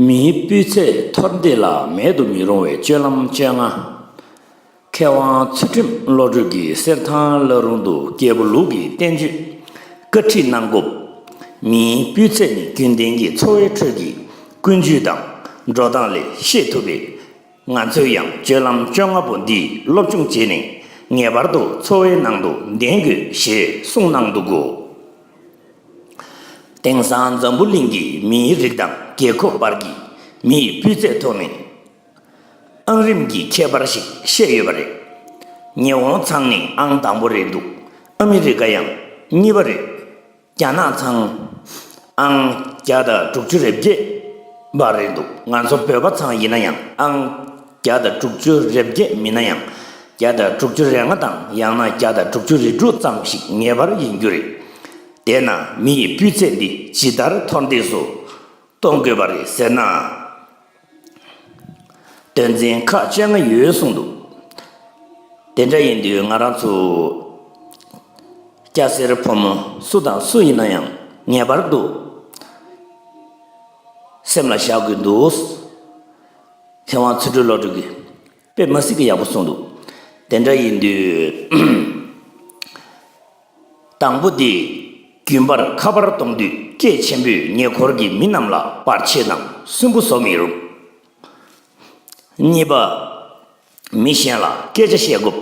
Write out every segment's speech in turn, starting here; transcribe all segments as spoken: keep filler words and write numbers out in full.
མིའི་སྤུས་ཚད་མཐོར་འདེགས་ལ་མེད་དུ་མི་རུང་བའི་སྤྱོད་ལམ་བཅོ་ལྔ། མཁས་དབང་ཚུལ་ཁྲིམས་བློ་གྲོས་ཀྱི་གསེར་ཐང་བླ་རུང་དུ་རྒྱལ་པོ་ལུགས་ཀྱི་བསྟན་བཅོས་བཀའ་ཁྲིད་གནང་སྐབས། མིའི་སྤུས་ཚད་ནི་རྒྱུན་ལྡན་གྱི་འཚོ་བའི་ཁྲོད་ཀྱི་ཀུན་སྤྱོད་དང་འགྲོ་སྟངས་ལས་ཤེས་ཐུབ་པས། ང་ཚོས་ཡང་སྤྱོད་ལམ་བཅོ་ལྔ་པོ་འདི་སློབ་སྦྱོང་བྱས་ནས་ངེས་པར་དུ་འཚོ་བའི་ནང་དུ་ལྡན་དགོས་ཞེས་གསུངས་གནང་འདུག་གོ། དེང་སང་འཛམ་བུ་གླིང་གི་མིའི་རིགས་དང་རྒྱལ་ཁབ་བར་གྱི་མིའི་སྤུས་ཚད་ཐོག་ནས་ཨང་རིམ་གྱི་ཁྱད་པར་ཞིག་བཤད་ཡོད་པ་རེད། ཉི་ཧོང་ཚང་ནི་ཨང་དང་པོ་རེད་འདུག་ཨ་མི་རི་ཀ་ཡང་གཉིས་པ་རེད། རྒྱ་ནག་ཚང་ཨང་བརྒྱ་དང་དྲུག་ཅུ་རེ་བརྒྱད་པ་རེད་འདུག་ང་ཚོ་བོད་པ་ཚང་ཡིན་ན་ཡང་ཨང་བརྒྱ་དང་དྲུག་ཅུ་རེ་བརྒྱད་མིན་ན་ཡང་བརྒྱ་དང་དྲུག་ཅུ་རེ་ལྔ་དང་ཡང་ན་བརྒྱ་དང་དྲུག་ཅུ་རེ་དྲུག་ཙམ་ཞིག་ངེས་པར་ཡིན་རྒྱུ་རེད། དེས་ན་མི་ཡི་སྤུས་ཚད་འདི་ཇི་ལྟར་མཐོར་འདེགས་སུ་གཏོང་དགོས་པ་རེད་ཟེར་ན། དོན་ཚན་ཁག་བཅོ་ལྔ་ཡོད་གསུངས་འདུག་དེ་འདྲ་ཡིན་དུས་ང་རང་ཚོ་སྐྱ་སེར་ཕོ་མོ་སུ་དང་སུ་ཡིན་ན་ཡང་ངེས་པར་དུ་སེམས་ལ་བཞག་དགོས་འདུག་མཁས་དབང་ཚུལ་ཁྲིམས་བློ་གྲོས་ཀྱིས་དཔེ་མ་སྲིད་ཀྱི་ཡག་པོ་གསུངས་འདུག་དེ་འདྲ་ཡིན་དུས། དང་པོ་དེ། རྒྱུན་པར་ཁ་པར་གཏོང་དུས་སྐད་ཆེན་པོས་ཉེ་འཁོར་གྱི་མི་རྣམས་ལ་བར་ཆད་དང་སུན་པོ་བཟོ་མི་རུང་། གཉིས་པ། མི་གཞན་ལ་སྐད་ཆ་བཤད་སྐབས་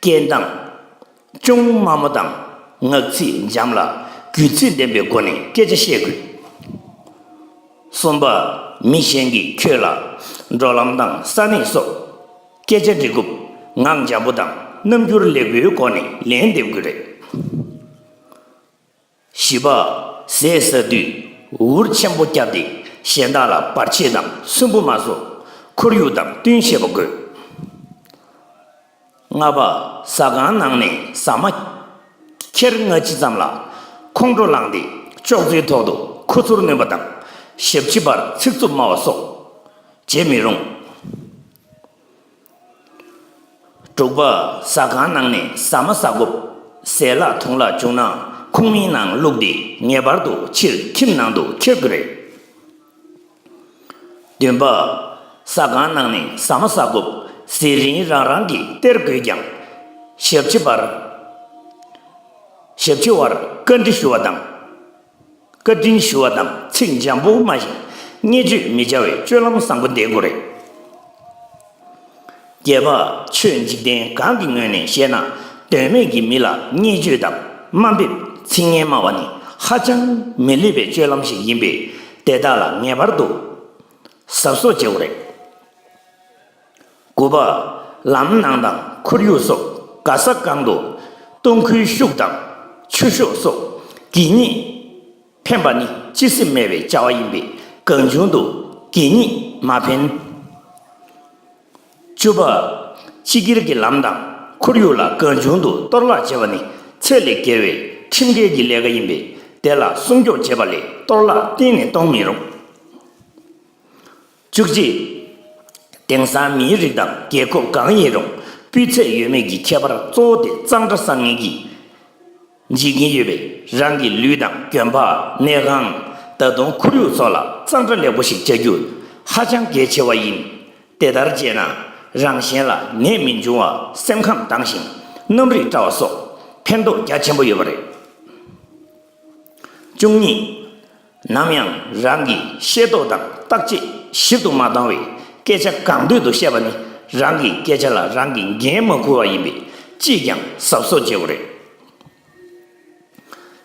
སྐད་གདངས་ཅུང་དམའ་མོ་དང་ངག་ཚིག་འཇམ་ལ་རྒྱུས་ཚིག་ལྡན་པའི་སྒོ་ནས་སྐད་ཆ་བཤད་དགོས། གསུམ་པ། མི་གཞན་གྱིས་ཁྱོད་ལ་འགྲོ་ལམ་དང་ས་གནས་སོགས་སྐད་ཆ་འདྲི་སྐབས་ངག་འཇམ་པོ་དང་རྣམ་འགྱུར་ལེགས་པོའི་སྒོ་ནས་ལན་འདེབས་དགོས་རེད། བཞི་པ། ཟས་ཟ་དུས་འུར་ཆེན་པོ་བརྒྱབ་སྟེ་གཞན་དག་ལ་བར་ཆད་དང་སུན་པོ་མ་བཟོ། ཁོར་ཡུག་དང་བསྟུན་ཤེས་པ་དགོས། ལྔ་པ། ཟ་ཁང་ནང་ནས་ཟ་མ་ཁྱེར་སྔ་ཕྱི་ཙམ་ལ་ཁོང་ཁྲོ་ལངས་ཏེ་ཅོག་ཙེའི་ཐོག་ཏུ་ཁུ་ཚུར་བསྣུན་པ་དང་ཞབས་ཕྱི་བར་ཚིག་རྩུབ་སྨྲ་བ་སོགས་བྱེད་མི་རུང་། དྲུག་པ། ཟ་ཁང་ནང་ནས་ཟ་མ་ཟ་སྐབས་ཟས་ལྷག་འཐུང་ལྷག་བྱུང་ན་ཁུག་མའི་ནང་བླུགས་ཏེ་ངེས་པར་དུ་ཕྱིར་ཁྱིམ་ནང་དུ་འཁྱེར་དགོས་རེད། བདུན་པ། ཟ་ཁང་ནང་ནས་ཟ་མ་ཟ་སྐབས་ཟས་རིན་རང་རང་གིས་སྟེར་དགོས་ཀྱང་། ཞབས་ཕྱི་བར། ཞབས་ཕྱི་བར་བཀའ་འདྲི་ཞུ་བ་དང་། བཀའ་དྲིན་ཞུ་བ་དང་ཚིག་འཇམ་པོ་སྨྲ་ཞིང་བརྙས་བཅོས་མི་བྱ་བའི་སྤྱོད་ལམ་བཟང་པོ་ལྡན་དགོས་རེད། བརྒྱད་པ། ཆོས་འཇིག་རྟེན་གང་གི་ངོས་ནས་བཤད་ན་དོན་མེད་ཀྱི་མི་ལ་བརྙས་བཅོས་དང་དམའ་འབེབས་ཚིག་ངན་སྨྲ་བ་ནི་ཧ་ཅང་མི་ལེགས་པའི་སྤྱོད་ལམ་ཞིག་ཡིན་པས་དེ་དག་ལ་ངེས་པར་དུ་གཟབ་གཟབ་བྱེད་དགོས་རེད། དགུ་པ། ལམ་ནང་དང་ཁོར་ཡུག་སོགས་ག་ས་གང་དུ་སྟོང་ཁུའི་ཤུགས་དང་ཆུ་ཤོག་སོགས་གད་སྙིགས་འཕེན་པ་ནི་སྤྱི་སེམས་མེད་པའི་བྱ་བ་ཡིན་པས་གང་བྱུང་དུ་གད་སྙིགས་མ་འཕེན། བཅུ་པ། སྤྱི་སྒེར་གྱི་ལམ་དང་ཁོར་ཡུག་ལ་གང་བྱུང་དུ་གཏོར་བརླག་བྱེད་པ་ནི་ཚད་ལས་བརྒལ་བའི་ཁྲིམས་འགལ་གྱི་ལས་ཀ་ཡིན་པས་དེ་ལ་སྲུང་སྐྱོབ་བྱེད་པ་ལས་གཏོར་བརླག་གཏན་ནས་གཏོང་མི་རུང་། བཅུ་གཅིག། དེང་སང་མིའི་རིགས་དང་རྒྱལ་ཁབ་གང་ཡིན་རུང་སྤུས་ཚད་ཡོད་མེད་ཀྱི་ཁྱད་པར་གཙོ་བོ་དེ་གཙང་སྦྲ་བཟང་ངན་གྱིས་འཇིག་གིན་ཡོད་པས་རང་གི་ལུས་དང་གྱོན་པ་གནས་ཁང་ད་དུང་ཁོར་ཡུག་སོགས་ལ་གཙང་སྦྲ་ལེགས་པོ་ཞིག་བྱ་རྒྱུ་ཧ་ཅང་གལ་ཆེ་བ་ཡིན། དེ་ལྟར་བྱས་ན་རང་གཞན་ལ་ནད་མི་འབྱུང་བ་སེམས་ཁམས་དྭངས་ཤིང་རྣམ་རིག་བཀྲ་བ་སོགས་ཕན་ཐོགས་རྒྱ་ཆེན་པོ་ཡོད་པ་རེད། བཅུ་གཉིས། ནམ་ཡང་རང་གི་ཤེས་རྟོགས་དང་བརྟག་དཔྱད་ཞིབ་ཏུ་མ་བཏང་བའི་སྐད་ཆ་གང་འདོད་དུ་བཤད་པ་ནི་རང་གི་སྐད་ཆ་ལ་རང་གིས་འགན་མ་འཁུར་བ་ཡིན་པས་ཅིས་ཀྱང་གཟབ་གཟབ་བྱེད་དགོས་རེད།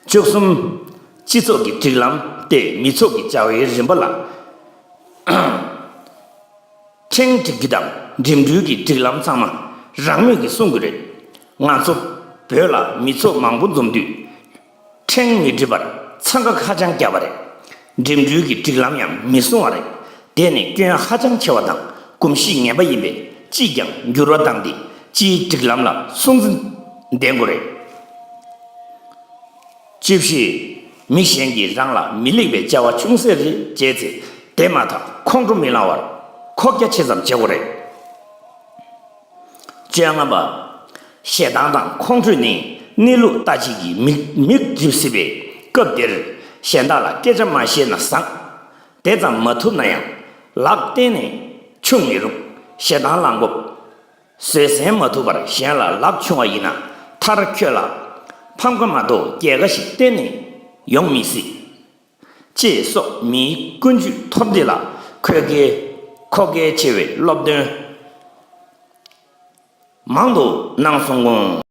བཅུ་གསུམ། སྤྱི་ཚོགས་ཀྱི་སྒྲིག་ལམ་སྟེ་མི་ཚོགས་ཀྱི་བྱ་བའི་རིམ་པ་ལ། ཕྲེང་སྒྲིག་རྒྱུ་དང་འགྲིམ་འགྲུལ་གྱི་སྒྲིག་ལམ་ཚང་མ་རང་མོས་ཀྱིས་སྲུང་དགོས་རེད། ང་ཚོ་བོད་ལ་མི་ཚོགས་མང་པོ་འཛོམས་དུས། ཕྲེང་མི་སྒྲིག་པར་འཚང་ཁ་ཧ་ཅང་རྒྱག་པ་རེད། འགྲིམ་འགྲུལ་གྱི་སྒྲིག་ལམ་ཡང་མི་སྲུང་བ་རེད། དེ་ནི་སྐྱོན་ཧ་ཅང་ཆེ་བ་དང་གོམས་གཤིས་ངན་པ་ཡིན་པས་ཅིས་ཀྱང་འགྱུར་བ་བཏང་སྟེ་སྤྱིའི་སྒྲིག་ལམ་ལ་སྲུང་བརྩི་ལྡན་དགོས་རེད། བཅུ་བཞི། མི་གཞན་གྱིས་རང་ལ་མི་ལེགས་པའི་བྱ་བ་ཅུང་ཟད་རེ་བྱས་ཚེ་དེ་མ་ཐག་ཁོང་ཁྲོ་མི་ལངས་བར་ཁོག་རྒྱ་ཆེ་ཙམ་བྱེད་དགོས་རེད། བཅོ་ལྔ་པ། ཞེ་སྡང་དང་ཁོང་ཁྲོས་ནི་གནས་ལུགས་ལྟ་བྱེད་ཀྱི་མིག་མིག་འགྲིབ་སྲིད་པས་སྐབས་དེར་གཞན་དག་ལ་སྐད་ཆ་མ་བཤད་ན་བཟང་། དེ་ཙམ་མ་ཐུབ་ན་ཡང་ ལག་གཏན་ནས་ཕྱུག་མི་རུང་། ཞེ་སྡང་ལངས་སྐབས་བཟོད་བསྲན་མ་ཐུབ་པར་གཞན་ལ་ལག་ཕྱུང་བ་ཡིན་ན། མཐར་ཁྱོད་ལ་ཕམ་ཁ་མ་གཏོགས་རྒྱལ་ཁ་ཞིག་གཏན་ནས་ཡོང་མི་སྲིད། ཅེས་སོགས་མིའི་ཀུན་སྤྱོད་མཐོར་འདེགས་ལ་མཁོ་གལ་མཁོ་གལ་ཆེ་བའི་སློབ་སྟོན་མང་དུ་གནང་སོང་།